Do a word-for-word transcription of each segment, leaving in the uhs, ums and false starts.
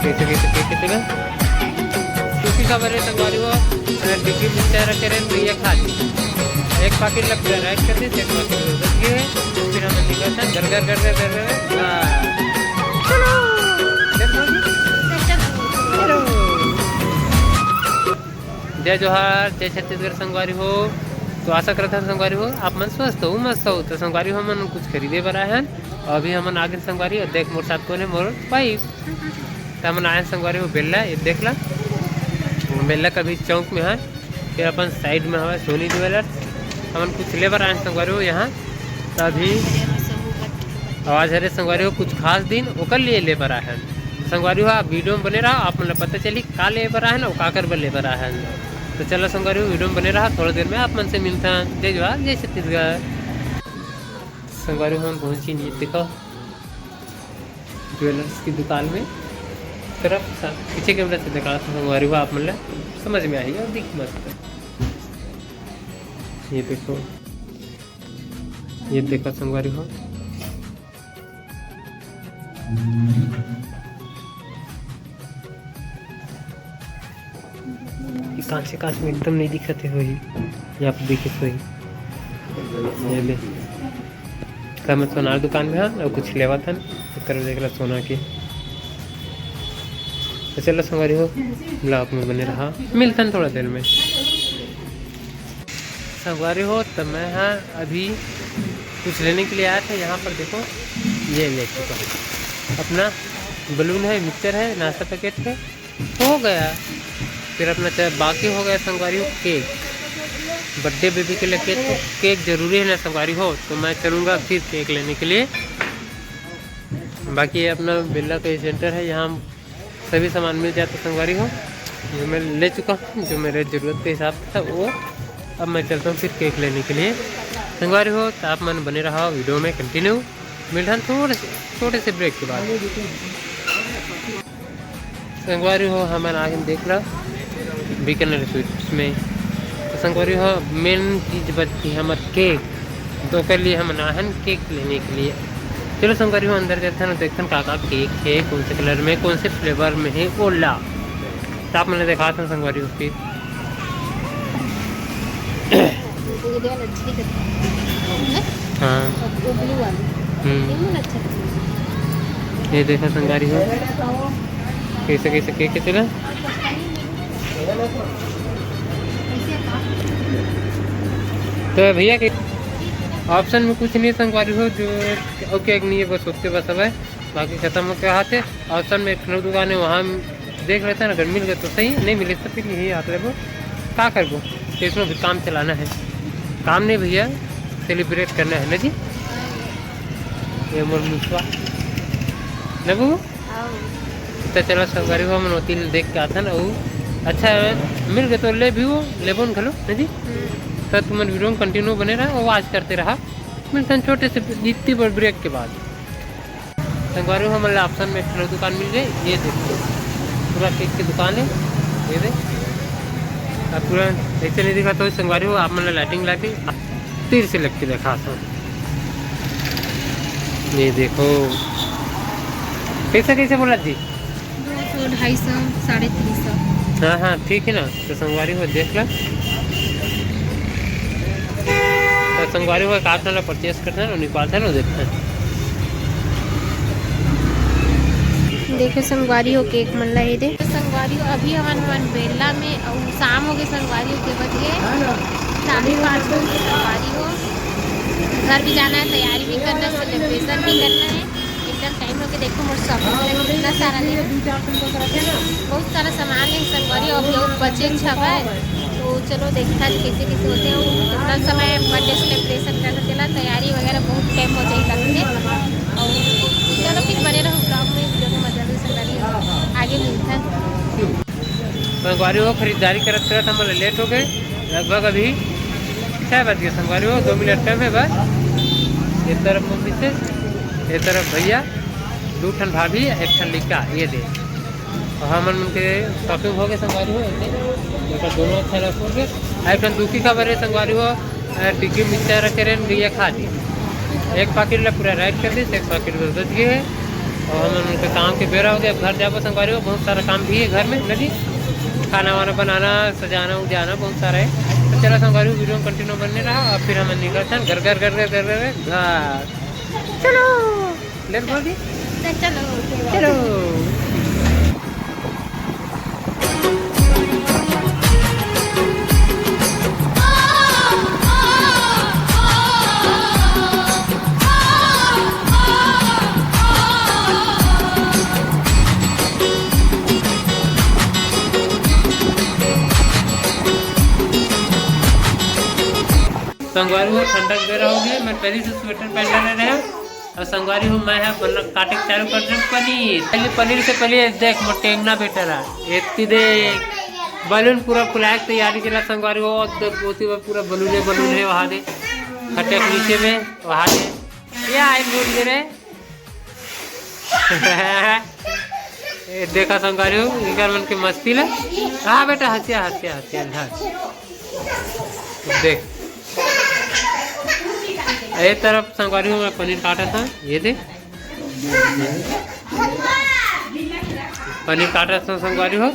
कैसे, कैसे, कैसे, कैसे ना? क्योंकि का बोले संगवारी हो, अ, डिग्गी मिर्चा रखे रहे, तो ये खा ली। एक पाकिट ला पूरा राइट कर दे, एक पाकिट रख दिए, फिर हम निकलते हैं, घर, घर, घर, घर, घर, घर, हाँ। चलो। चलो। जय जोहार, जय छत्तीसगढ़ संगवारी हो। तो आशा करत हन संगवारी हो, आप मन स्वस्थ हो, मस्त हो। तो संगवारी हो, हमन कुछ खरीदे बर आए हन। अभी हमन आगे संगवारी हो, देख मोर साथ कोन हे, मोर वाइफ। त हमन आए हन संगवारी हो बेल्ला, ये देख ला। बेल्ला कभी चौक में है, फिर अपन साइड में हवे सोनी ज्वेलर्स। हमन कुछ ले बर आए हन संगवारी हो यहाँ। त अभी आवाज हरे संगवारी हो, कुछ खास दिन ओकर लिए ले बर आए हन। संगवारी हो, आप वीडियो में बने रहो, आप मन ला पता चली का ले बर आए हन अउ काकर बर ले बर आए हन। तो चलो संगवारी हो, वीडियो में बने रहा, थोड़ा देर में आप मन से मिलता। जय जोहार, जय छत्तीसगढ़। संगवारी हो, हम पहुँची नहीं, देखो ज्वेलर्स की दुकान में। तरफ सा-, पीछे कैमरा से दिखा था संगवारी हो, आप मन ला समझ में आई और दिख मस्त। ये देखो, ये देखो संगवारी हो, ये कांच, कांच में एकदम नहीं दिखत हे होही, ये आप देखिस होही। ये ले, का मैं सोनार दुकान में हन और कुछ लेवत हन, एकर देख ला सोना के। तो चलो संगवारी हो, ब्लॉग में बने रहा, मिलतन थोड़ा देर में। संगवारी हो, तो मैं हाँ अभी कुछ लेने के लिए आया था यहाँ पर। देखो, ये ले चुका हूँ अपना बलून है, मिक्सचर है, नाश्ता पैकेट है, हो गया। फिर अपना च-, बाकी हो गया संगवारी हो केक, बर्थडे बेबी के लिए केक। तो केक जरूरी है ना संगवारी हो, तो मैं चलूँगा फिर केक लेने के लिए। बाकी ये अपना बिरला का सेंटर है, यहाँ सभी सामान मिल जाता संगवारी हो। जो मैं ले चुका हूँ, जो मेरे ज़रूरत के हिसाब से था वो। अब मैं चलता हूँ फिर केक लेने के लिए। संगवारी हो, तो आप मन बने रहा वीडियो में कंटिन्यू, मिलता थोड़े से, छोटे से ब्रेक के बाद। संगवारी हो, हमन आगे देख ला बीकानेर स्वीट्स में। तो संगवारी हो, मेन चीज बचती है हमर केक, तो ओकर लिए हमन आहन केक लेने के लिए। चलो संगवारी हो, अंदर जाथन और देखथन का का केक है, कौन से कलर में, कौन से फ्लेवर में है, ओला। तो आप मन ला दिखाथन संगवारी हो फिर। ये वाला अच्छी दिखत है। हाँ। और वो ब्लू वाली। हम्म। ये वाला अच्छा दिखत है। ये देखो संगवारी हो, कैसे कैसे केक है तेरा। तो भैया के ऑप्शन में कुछ नहीं संगवारी हो, जो ओके एक नहीं है, बस ओके बस अब है, बाकी खत्म हो गया हाथ है। ऑप्शन में एक ठो दुकान है, वहाँ देख लेते हैं, अगर मिल गए तो सही, नहीं मिले तो फिर यही हाथ लेबो, का करबो, तो इसमें भी काम चलाना है। काम नहीं भैया, सेलिब्रेट करना है ना जी। ये मोर मुसवा ना बबू। तो चलो संगवारी हो, हमन ओती देख के आथन, अउ अच्छा मिल गए तो ले भी वो, लेबो न घलो ना जी। तो तुमन वीडियो में कंटिन्यू बने रहा, आवाज करते रहा। मिलथन छोटे से इतनी बड़ ब्रेक के बाद। संगवारी हो, हमन ला ऑप्शन में एक ठो दुकान मिल गई। ये देखो, पूरा केक की दुकान है। ये देख, अब पूरा ऐसे नहीं दिखा तो संगवारी हो, आप मन ला लाइटिंग लाइटिंग तीर से लग के दिखा था। ये देखो, कैसे कैसे बोला जी? दो सौ, ढाई सौ, साढ़े तीन सौ। हाँ हाँ, ठीक है ना। तो संगवारी हो, देख ला। तो संगवारी हो, एक आठ वाला परचेस करते हैं ना, निकालते हैं ना, देखते हैं। देखो संगवारी हो, केक मन ला ये दे। तो संगवारी हो, अभी हमन, हमन बेल्ला में, अउ शाम हो गए संगवारी हो, के बज गए साढ़े पाँच बजे। संगवारी हो, घर भी जाना है, तैयारी भी करना है, सेलिब्रेशन भी करना है। एकदम टाइम होके देखो, मोर शॉपिंग में कितना सारा ले, बहुत सारा सामान है संगवारी, अभी और बचे हवय। तो चलो देखता है कैसे कैसे होते हैं। इतना समय बर्थडे सेलिब्रेशन करना चला, तैयारी वगैरह बहुत टाइम हो जाए लगते। और चलो फिर बने रहो ब्लॉग में, वीडियो में मजा भी संगवारी, आगे मिलता है। संगवारी हो, खरीदारी करत करत हमन लेट हो गए, लगभग अभी छः बज गए। संगवारी हो, दो मिनट टाइम है बस। ये तरफ मम्मी से, ये तरफ भैया, दो ठन भाभी, एक ठन लड़का, ये दे। और हमन मन के शॉपिंग हो गए संगवारी हो, ऐसे। एकर दोनों अच्छा रस हो गए। आ एक ठन दुखी खबर है संगवारी हो, अ, टिक्की मिक्सचर रखे रहे, भैया खा ली। एक पैकेट ला पूरा राइट कर दी, एक पैकेट में बच गए है। और हमन के काम के बेरा हो गया, अब घर जाबो संगवारी हो, बहुत सारा काम भी है घर में, ना जी, खाना वाना बनाना, सजाना उजाना बहुत सारा है। तो चला संगवारी हो, वीडियो में कंटिन्यू बनने रहा और फिर हमन निकलथन घर, घर, घर, घर, घर, घर, घर। चलो, लेट बोल दी। तो चलो। चलो। संगवारी हो, ठंडा के बेरा हो गए, मैं पहले से स्वेटर पहन लेने रहे। और संगवारी हो, मैं है बल्ला काटे के चालू कर दे पनीर। पहले पनीर से पहले देख, मोर टेंगना बेटा रहा, एती देख, बलून पूरा फुलाए के तैयारी चला संगवारी हो। और देख, ओती में पूरा बलूने बलून है, वहाँ दे खटिया के नीचे में, वहाँ दे ये आए लूट दे रहे। ए, देखा संगवारी हो, इनकर मन के मस्ती ले। हाँ बेटा, हंसिया, हंसिया, हंसिया, हंस। देख, ए तरफ संगवारी हो, मैं पनीर काटा था, ये दे, पनीर काटा था संगवारी हो।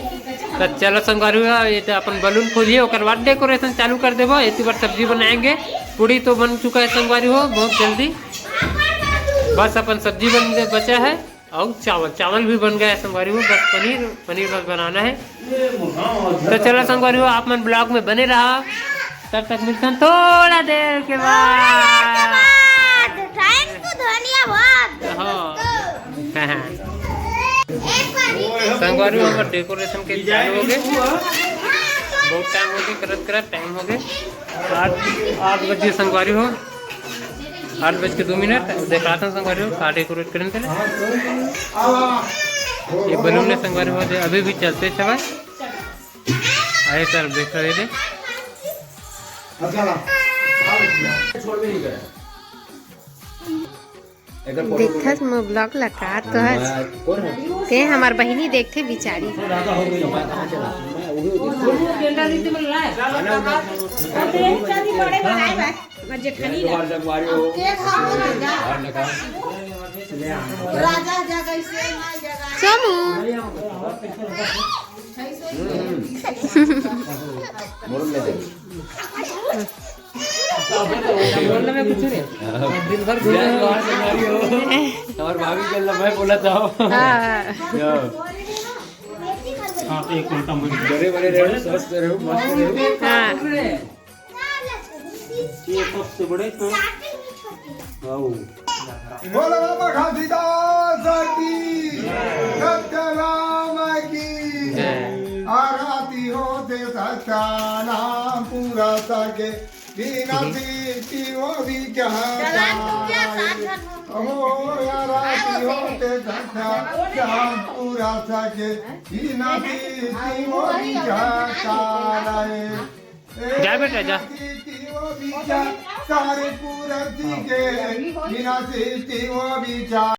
तो चलो संगवारी हो, ये तो अपन बलून खोलिए, ओकर बाद डेकोरेशन चालू कर देबो। इतनी बार सब्जी बनाएंगे, पूड़ी तो बन चुका है संगवारी हो बहुत जल्दी, बस अपन सब्जी बन बचा है। और चावल, चावल भी बन गया है संगवारी हो, बस पनीर, पनीर बस बनाना है। तो चलो संगवारी हो, आप मन ब्लॉग में बने रहा, तब तक मिलते हैं थोड़ा देर के बाद। Thank you, धन्यवाद। हाँ। संगवारी हो, हमर डेकोरेशन के चालू हो गए, बहुत टाइम हो गए, करत करत टाइम हो गए आठ, आठ बजे संगवारी हो। आठ बज के दो मिनट, अब देखात हन संगवारी हो, का डेकोरेट करेन तेला। ये बलून ले संगवारी हो, दे, अभी भी चलते हवय। अरे सर, देखो ये दे। देखत मोर ब्लॉग ला का तो हस। ते हमार बहिनी देखथे बिचारी। सोमू। बोलने में कुछ नहीं। दिन भर घूमे हो। हमारे भाभी के लिए मैं बोला था। हाँ। हाँ, तो एक घंटा मुझे बड़े बड़े रहे हो, स्वस्थ रहे हो, मस्त रहे हो। हाँ। ये सबसे बड़े तो। आओ। बोलो बाबा घासीदास की, सत्यनारायण की। आरती होते सत्यनारायण पूरा सके, बिना सिद्धि वो भी क्या हो, आरती होते सत्यनारायण पूरा सके, बिना सिद्धि वो भी क्या। जा बेटा, जा। सारे पूरा सीखे, बिना सीखी वो भी जा।